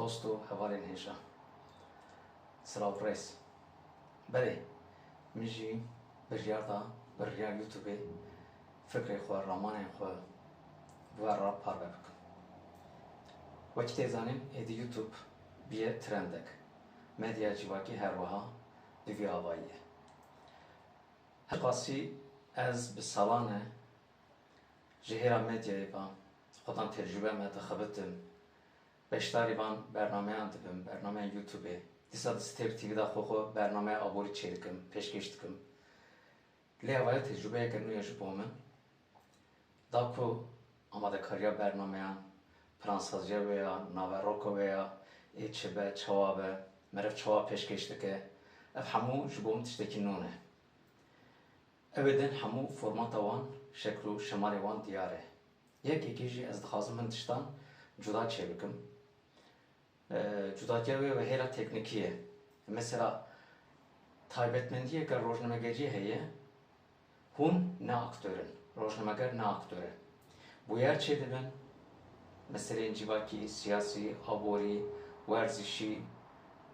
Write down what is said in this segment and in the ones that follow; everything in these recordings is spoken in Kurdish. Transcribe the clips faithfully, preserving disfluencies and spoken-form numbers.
Dost û hevalên hêja. Silav rêz. Belê, min jî biryar da, biryar YouTubeê fikrê xwe, ramanên xwe bi we re parve bikim. Wekî tê zanîn, êdî YouTube bûye trendek. Medya civakî her wiha bi vî avayî ye. Her qasî ez bi salan e ji hêla medyayê ve xwedan tecrûbe me dixebitim. Beşdarî van bernameyan dibim, bernameyan YouTubeê. Dîsa di Stêr T V de xwe xwe bernameya aborî çêdikim, pêşkêş dikim. Lê evaya tecrûbeyeke nû ye ji bo min. Da ku amadekariya bernameyan, plansaziya wê ya, naveroka wê ya, ê çi be, çawa be, meriv çawa pêşkêş dike, ev hemû ji bo min tiştekî nû ne. Ew ê din hemû formata wan, şekl û şemalê wan diyar e. Yek yekê jî ez dixwazim hin tiştan cuda çêbikim. E, cudatiya wê ve hêla teknîkî ye. Mesela, taybetmendiyeke rojnamegeriyê heye, hûn ne aktor in, rojnameger ne aktor e. Bûyer çêdibin, meseleyên civakî, siyasî, aborî, werzişî,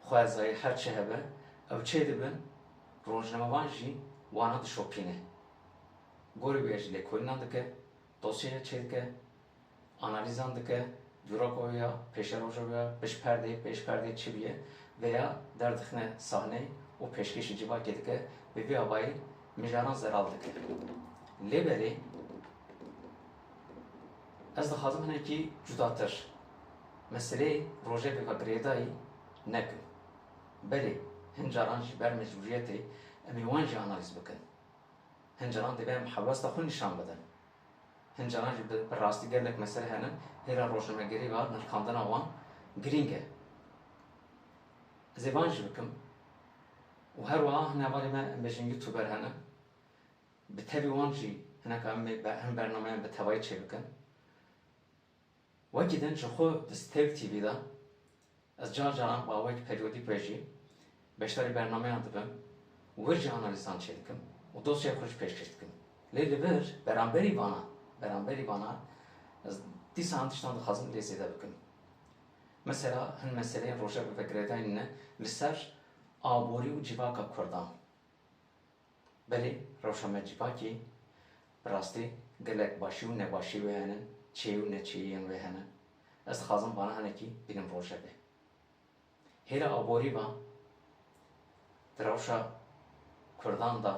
xwezayî, her çi hebe, ew çêdibin, rojnamevan jî wana dişopîne. Gorî wê jî lêkolînan dike, dosyaya çêdike, analîzan dike, dîroka wê ya, pêşeroja wê ya, pişt perdê, pêş perdê çi bûye, vêya derdixine sahneyê û pêşkêşî civakê dike, bi vî avayî mijaran zelal dike. Lê belê, ez dixwazim hinekî cudatir meseleyê rojevê ve girêdayî nekim. Belê, hin caran jî ber mecbûriyetê em ê wan jî analîz bikin. Hin caran divê em hewesta xwe nîşan bidin. Hin caran jî bi, bi rastî gelek mesele hene, hêla rojnamegerî ve nirxandina wan girîng e. Ez ê van jî bikim. Û her wiha hin hevalê me, em bêjin, youtuber hene. Bi tevî wan jî hineka em ê be-, hin bernameyan bi tevayî çêbikin. Wekî din ji xwe di Stêr T V de ez car caran bi awayekî periyodîk ve jî beşdarî bernameyan dibim, wir jî analîzan çêdikim û dosyayê xwe jî pêşkêş dikim. Lê li vir beramberî vana, beramberî vana ez dîsa hin tiştan dixwazim lê zêde bikim. Mesela hin meseleyên rojevê ve girêdayî ne li ser aborî û civaka Kurdan. Belê, rewşa me civakî bi rastî gelek başî û nebaşî wê hene, çêyî û neçêyiyên wê hene. Ez dixwazim vana hinekî bînim rojevê. Hêla aborî ve di rewşa Kurdan de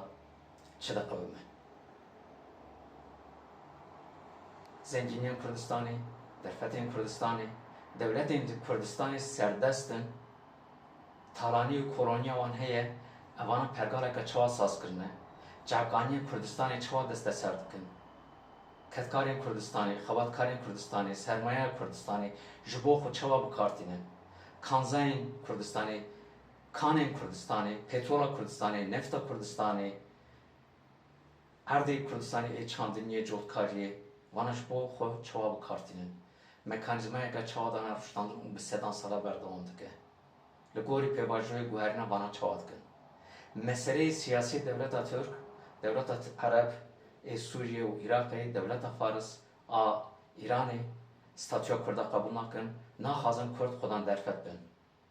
çi diqewime? Zengîniyên Kurdistanê, derfetên Kurdistanê, dewletên di Kurdistanê serdest in, talanî û koloniya wan heye, evana pergaleke çawa saz kirine, çavkaniyên Kurdistanê çawa desteser dikin, kedkarên Kurdistanê, xebatkarên Kurdistanê, sermayeya Kurdistanê ji bo xwe çawa bi kar tînin, kanzayên Kurdistanê, kanên Kurdistanê, petrola Kurdistanê, nefta Kurdistanê, erdê Kurdistanê ê çandiniyê, cotkariyê, vana ji bo xwe çawa bi kar tînin? Mekanîzmayeke çawa dane rûştandin û bi sedan sala berdewam dike? Li gorî pêvajoyê guherîna vana çawa dikin? Meseleyê siyasî dewleta Tirk, dewleta t-, Ereb ê Sûriyê û Iraqê, dewleta Faris a Îranê statûya Kurda qebûl nakin, naxwazin Kurd xwedan derfet bin.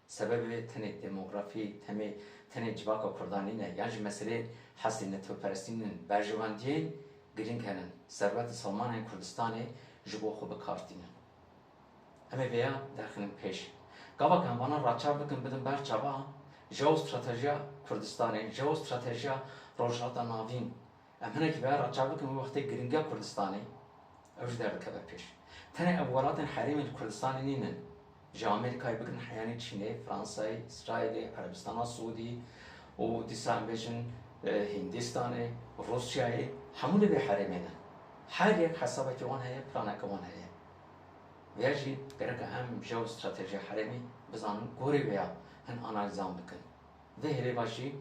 Sebebê wê tenê demografî, temê, tenê civaka Kurdan nîne, yan jî meseleyên hestê netewperestî nînin, berjewendiyên girîng henin, serwet û samanên Kurdistanê ji bo xwe bi kar tînin. Em ê vêya derxînin pêş. Gava ku em vana raçav bikin, bidin ber çava, jeostratejiya Kurdistanê, jeostratejiya Rojhilata Navîn, em hinekî vêya raçav bikin, wê wextê giringiya Kurdistanê ew jî derdikeve pêş. Tenê ev welatên herêmên li Kurdistanê nînin. Ji Amerîkayê bigirin heyanî Çînê, Fransayê, Îsraîlê, Erebistana Siûdî û dîsa em bêjin, e, Hîndistanê, Rûsyayê, hemû li vê herêmê ne. Her yek hesabekî wan heye, planeke wan heye. Vêya jî gerek e em jeostratejiya herêmê bizanin, gorî vêya hin analîzan bikin. Vê hêlê ve jî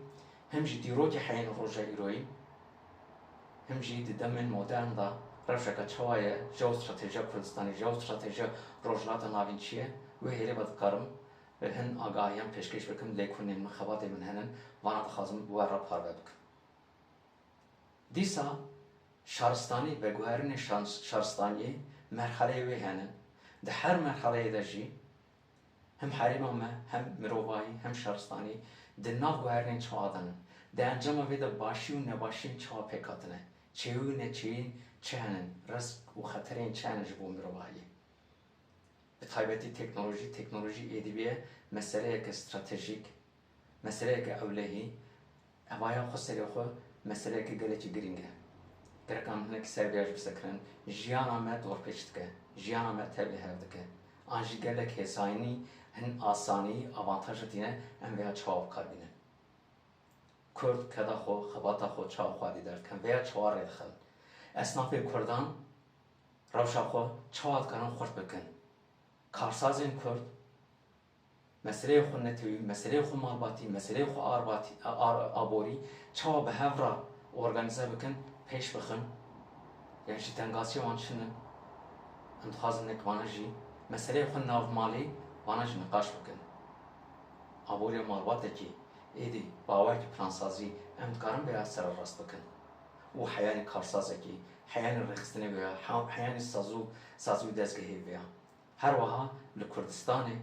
him ji dîrokê heyên roja îroyî, him jî di demên modern de rewşeke çawa ye, jeostratejiya Kurdistanê, jeostratejiya Rojhilata Navîn çi ye, wê hêlê ve dikarim hin agahiyan pêşkêş bikim, lêkolînên min, xebatên min hene, vana dixwazim bi we re parve bikim. Dîsa şaristanî, veguherînê şan-, şaristaniyê merheleyê wê hene. Di her merheleyê de jî Hem herêma me, hem mirovahî, hem şaristanî di nav guherînên çawa de ne. Di encama vê de başî û nebaşiyên çawa pêk hatine. Çêyî û neçêyîn çi henin, risk û xeterên çi henin ji bo mirovahiyê. Bi taybetî teknolojî, teknolojî êdî bûye meseleyeke stratejîk, meseleyeke ewlehî, evaya xwe serê xwe meseleyeke gelekî girîng e. Gerek em hinekî ser vêya jî bisekirin. Jiyana me dorpêç dike, jiyana me tevlî hev dike. An jî gelek hêsanî, hin asanî, avantaja tîne, em vêya çawa bi kar bînin? Kurd keda xwe, xebata xwe çawa xwedî derdixin? Vêya çawa rê dixin? Esnafê Kurdan rewşa xwe çawa dikarin xurt bikin? Karsazên Kurd meseleyê xwe netewî, meseleyê xwe malbatî, meseleyê xwe arbatî, a-, a-, aborî çawa bi hev re organîze bikin, pêş bixin? Yan jî tengasiyê wan çi ne? Em dixwazin nek vana jî meseleyê xwe navmalî vana jî niqaş bikin. Aboriya malbatekî êdî bi awayekî plansazî em dikarin vêya sererast bikin û heyanî karsazekî, heyanî rêxistinê vêya, he-, heyanî sazû, sazî û dezgehê vêya. Her wiha li Kurdistanê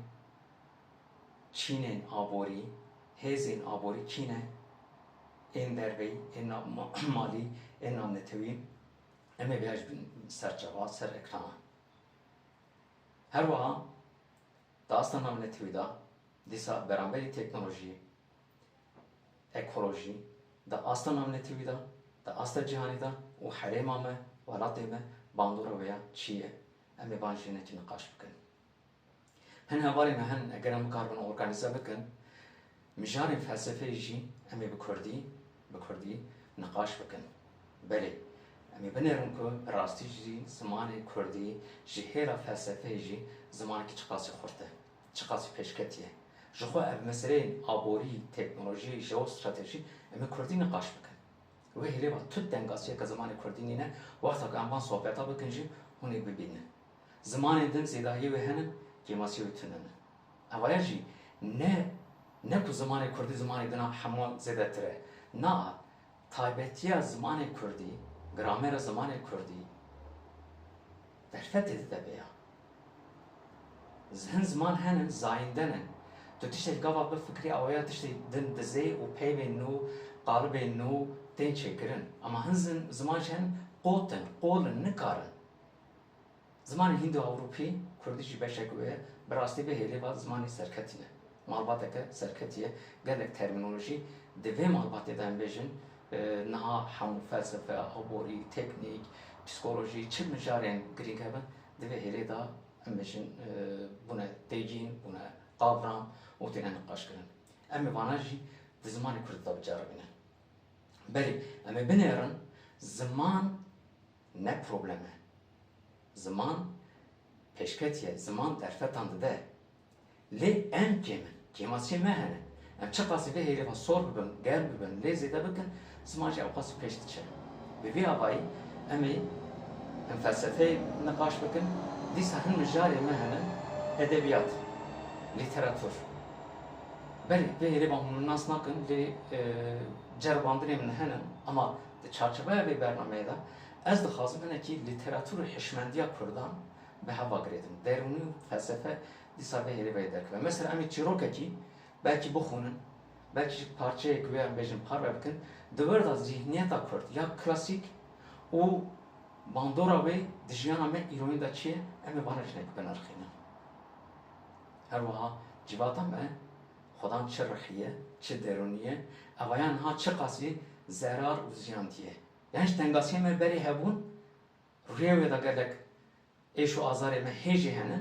çînên aborî, hêzên aborî kî ne? Ên derveyî, ên nav ma-, malî, ên navnetewî, em ê vêya jî bin ser çava, ser ekrana. Her wiha di asta navnetewî de, dîsa beramberî teknolojî, ekolojî, di asta navnetewî de, di asta cîhanî de û herêma me, welatê me, bandora wê ya çi ye? Em ê van jî hinekî niqaş bikin. Hin hevalên me henin, eger em bikaribin organîze bikin, mijarên felsefeyê jî em ê bi kurdî, bi kurdî niqaş bikin. Belê, em ê binêrin ku bi rastî jî zimanê kurdî ji hêla felsefeyê jî zimanekî çiqasî xurt e, çiqasî pêşketî ye. Ji xwe ev meseleyên aborî, teknolojî, jeostratejî em ê kurdî niqaş bikin. Wê hêlê ve tu tengasiyeke zimanê kurdî nîne, wexta ku em van sohbeta bikin jî hûn ê bibînin. Zimanên din zêdahiyê wê hene, kêmasiyê wê tune ne. Evaya jî ne, ne ku zimanê kurdî zimanê dina hemû zêdetir e. Na, taybetiya zimanê kurdî, gramera zimanê kurdî derfetê dide vêya. Hin ziman henin, zayînde ne. Tu tiştek gava bifikirî, awaya tiştê din dizê û peyvên nû, qalibên nû tên çêkirin. Ama hin zin-, ziman jî henin, qot in, qol in, nikarin. Zimanê Hîndo-Ewropî, kurdî jî beşek wê ye, bi rastî vê hêlê ve zimanê serketî ne. Malbateke serketî ye. Gelek termînolojî di vê malbatê de em bêjin, e, niha hemû felsefe, aborî, teknîk, psîkolojî, çi mijarên girîng hebin, di vê hêlê de em bêjin, e, bûne têgîn, bûne qavram û têne niqaşkirin. Em ê vana jî di zimanê kurdî de biceribînin. Belê, em ê binêrin, ziman ne problem e. Ziman pêşketî ye, ziman derfetan dide. Lê em kêm in, kêmasiyê me hene. Em çiqasî vê hêlê ve sor bibin, germ bibin, lê zêde bikin, ziman jî ewqasî pêş diçe. Bi vî avayî em ê em felsefeyê niqaş bikin, dîsa hin mijarê me hene, edebiyat, lîteratûr. Belê, vê hêlê ve hûn nas nakin, lê, e, ceribandinê min hene, ama di çarçoveya vê bernameyê de ez dixwazim hinekî lîteratûr û hişmendiya kurdan bi hev ve girêdim. Derûnî û felsefe dîsa vê hêlê ve yê derkeve. Mesela em ê çîrokekî belkî bixwînin, belkî jî parçeyek wê em bêjin parve bikin, di wir de zîhniyeta kurd ya klasîk û bandora wê di jiyana me îroyîn de çi ye, em ê vana jinek binirxînin. Her wiha civata me xwedan çi rihî ye, çi derûnî ye, evaya niha çiqasî zerar û ziyan diye. Yan jî tengasiyê me berê hebûn, rûyê wê de gelek êş û azarê me hê jî hene.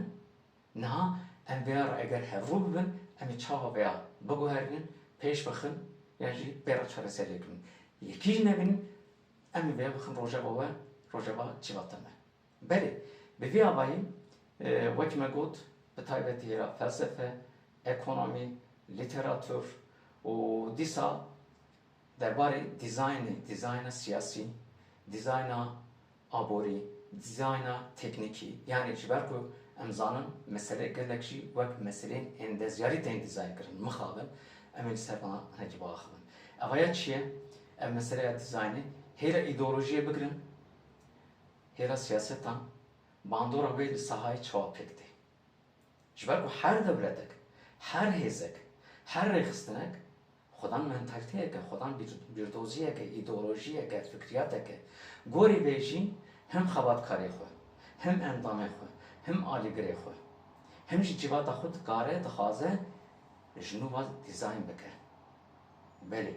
Niha em vêya re eger hevrû bibin, em ê çawa vêya biguherînin, pêş bixin, yan jî vê re çareseriyek bibin. Yekî jî nebînin, em ê vêya bixin rojeva we, rojeva civata me. Belê, bi vî avayî, e, wek me got, bi taybetî hêla felsefe, ekonomî, lîteratûr û dîsa derbarê dîzaynê, dîzayna siyasî, dîzayna aborî, dîzayna teknîkî, yanî ji ber ku em zanin mesele gelek jî wek meseleyên endezyarî tên dîzayn kirin, mixabin, em ê li ser vana hinekî biaxivin. Evaya çi ye? Ev meseleya dîzaynê hêla îdeolojiyê bigirin, hêla siyasetan, bandora wê li sahayê çawa pêk tê? Ji ber ku her dewletek Her hêzek, her rêxistinek xwedan mentalîteyeke, xwedan bîr-, bîrdoziyeke, îdeolojiyeke, fikriyateke. Gorî vê jî him xebatkarê xwe, him endamê xwe, him alîgirê xwe, him jî civata xwe dikare, dixwaze ji nû ve dîzayn bike. Belê,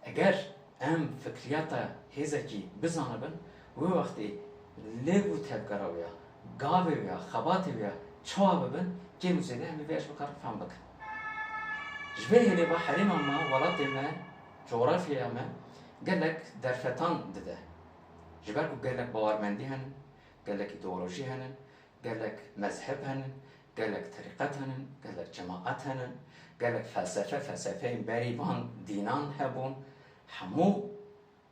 eger em fikriyata hêzekî bizanibin, wê wextê lêv û tevgera wê ya, gavê wê ya, xebatê wê ya çawa bibin, kêm û zêde em ê vê ji bikarin fehm bikin. Ji vê hêlê ve herêma me, welatê me, cografyaya me gelek derfetan dide. Ji ber ku gelek bawermendî henin, gelek îdeolojî henin, gelek mezheb henin, gelek terîqet henin, gelek cemaet henin, gelek felsefe, felsefeyên berî van dînan hebûn. Hemû,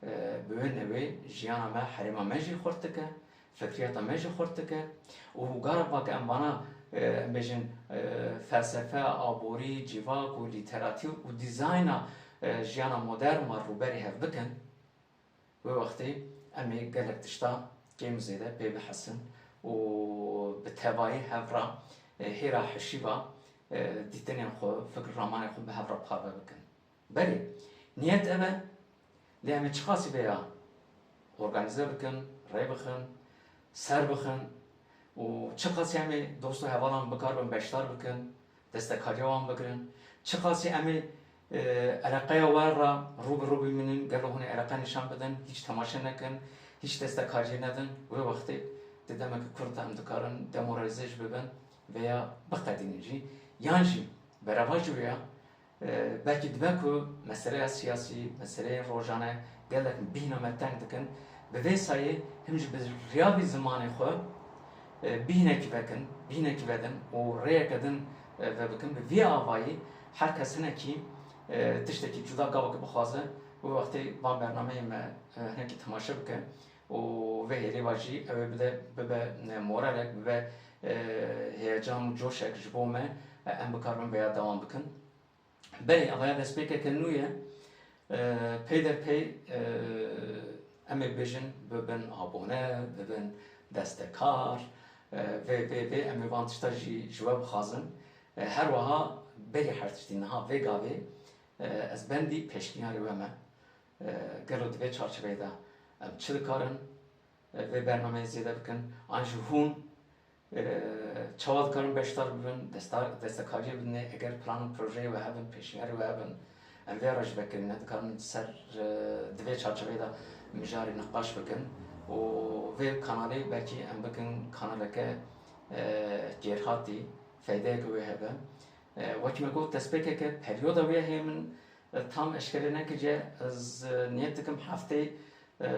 e, bi wê newê jiyana me, herêma me jî xurt dike, fikriyata me jî xurt dike. Û gara vake em vana, e, em bêjin, e, felsefe, aborî, civak û lîteratîr û dîzayna, e, jiyana modern me rûberî hev bikin, wê wextê em ê gelek tişta kêm û zêde pê bihesin û bi tevayî hev re, e, hêra hişîva, e, dîtinên xwe, fikr ramanên xwe bi hev re parve bikin. Belê, niyet ev e, lê em ê çiqasî vêya organîze bikin, rê bixin, ser bixin û çiqasî em ê dost û hevalan bikaribin beşdar bikin, destekariya wan bigirin. Çiqasî em ê, e, eleqeya we re rû bi rû bimînin, gelo hûn ê eleqe nîşan bidin, hîç temaşe nekin, hîç destekariyê nedin, wê wextê di demeke kurt de em dikarin demoralîze jî bibin veya biqedînin jî. Yan jî berevajî wê ya, e, belkî dibe ku meseleya siyasî, meseleyên rojane gelek bîhna me teng dikin. Bi vê sayê him jî bi riyavî zimanê xwe, e, bîhnekî vekin, bîhnekî vedin û rêyeke din, e, vebikin. Bi vî avayî her kes hinekî, e, tiştekî cuda gavakî bixwaze, wê wextê van bernameyê me, e, hinekî temaşe bike û vê hêlê ve jî ew ê bide, bibe, e, moralek, bibe, e, heyecan û coşek ji bo me, e, em bikaribin vêya dewam bikin. Belê, avaya destpêkeke nû ye. E, peyderpey, e, em ê bêjin bibin abone, bibin destekar. E, vê, vê, vê em ê van tişta jî ji we bixwazin. E, her wiha berî her tiştî niha vê gavê, e, ez bendî pêşniyarê we me. E, gelo di vê çarçoveyê de em çi dikarin, e, vê bernameyê zêde bikin, an jî hûn, e, çawa dikarin beşdar bibin, desta-, destekariyê bidinê, eger plan û projeyê we hebin, pêşniyarê we hebin, em vê re jî vekirîne dikarin ser, e, di vê çarçoveyê de mijarê niqaş bikin û vê kanalê belkî em bikin kanaleke, e, kêrhatî, feydeyeke wê hebe. E, wekî me got, destpêkeke peryoda wê heye min, e, tam eşkere nekiriye. Ez, e, niyet dikim heftê, e,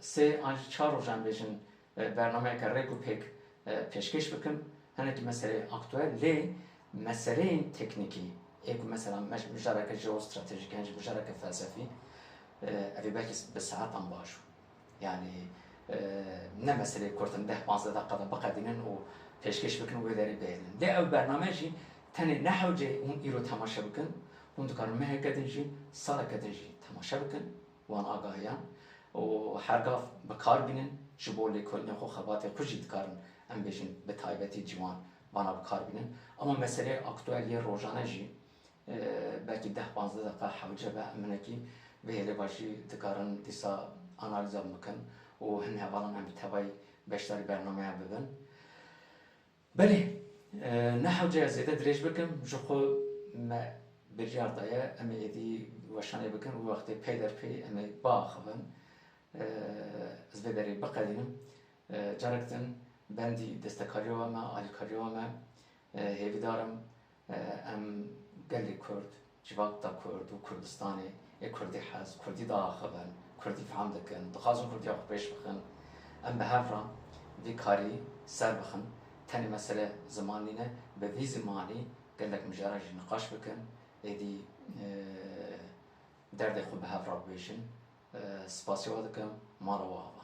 sê an jî çar rojan bêjin, e, bernameyeke rêk û pêk, e, pêşkêş bikim. Hinekî meseleyê aktuel, lê meseleyên teknîkî, ê ku mesela meş-, mijareke jeostratejîk, yan jî mijareke felsefî, e, ev ê belkî bi saetan baş bû. Yani, e, ne meseleyê kurt in, deh panzdeh deqa de biqedînin û pêşkêş bikin û wê derê bihêlin. Lê ew bername jî tenê ne hewce hûn îro temaşe bikin, hûn dikarin meheke din jî, saleke din jî temaşe bikin wan agahiyan û her gav bi kar bînin, ji bo lêkolînê xwe, xebatê xwe jî dikarin, em bêjin, bi taybetî ciwan vana bi kar bînin. Ama meseleyê aktuel yê rojane jî, e, belkî deh panzdeh deqa hewce be, em hinekî vê hêlê ve jî dikarin dîsa analîza bikin û hin hevalan em bi tevayî beşdarî bernameya bibin. Belê, e, ne hewce ez zêde dirêj bikim, ji xwe me biryar daye, em ê êdî weşanê bikin û wextê peyderpey em ê biaxivin. E, ez vê derê biqedînim. E, carek din bendî destekariya we me, alîkariya we me. E, hêvîdar im, e, em gelê Kurd, civaka Kurd û Kurdistanê ê Kurdî hez, Kurdî diaxivin, Kurdî fehm dikin, dixwazin Kurdiya xwe pêş bixin. Em bi hev re vî karî ser bixin. Tenê mesele ziman nîne, bi vî zimanî gelek mijara jî niqaş bikin. Êdî, e, derdê xwe bi hev re bibêjin. E, spasiya we dikim, mala we ava.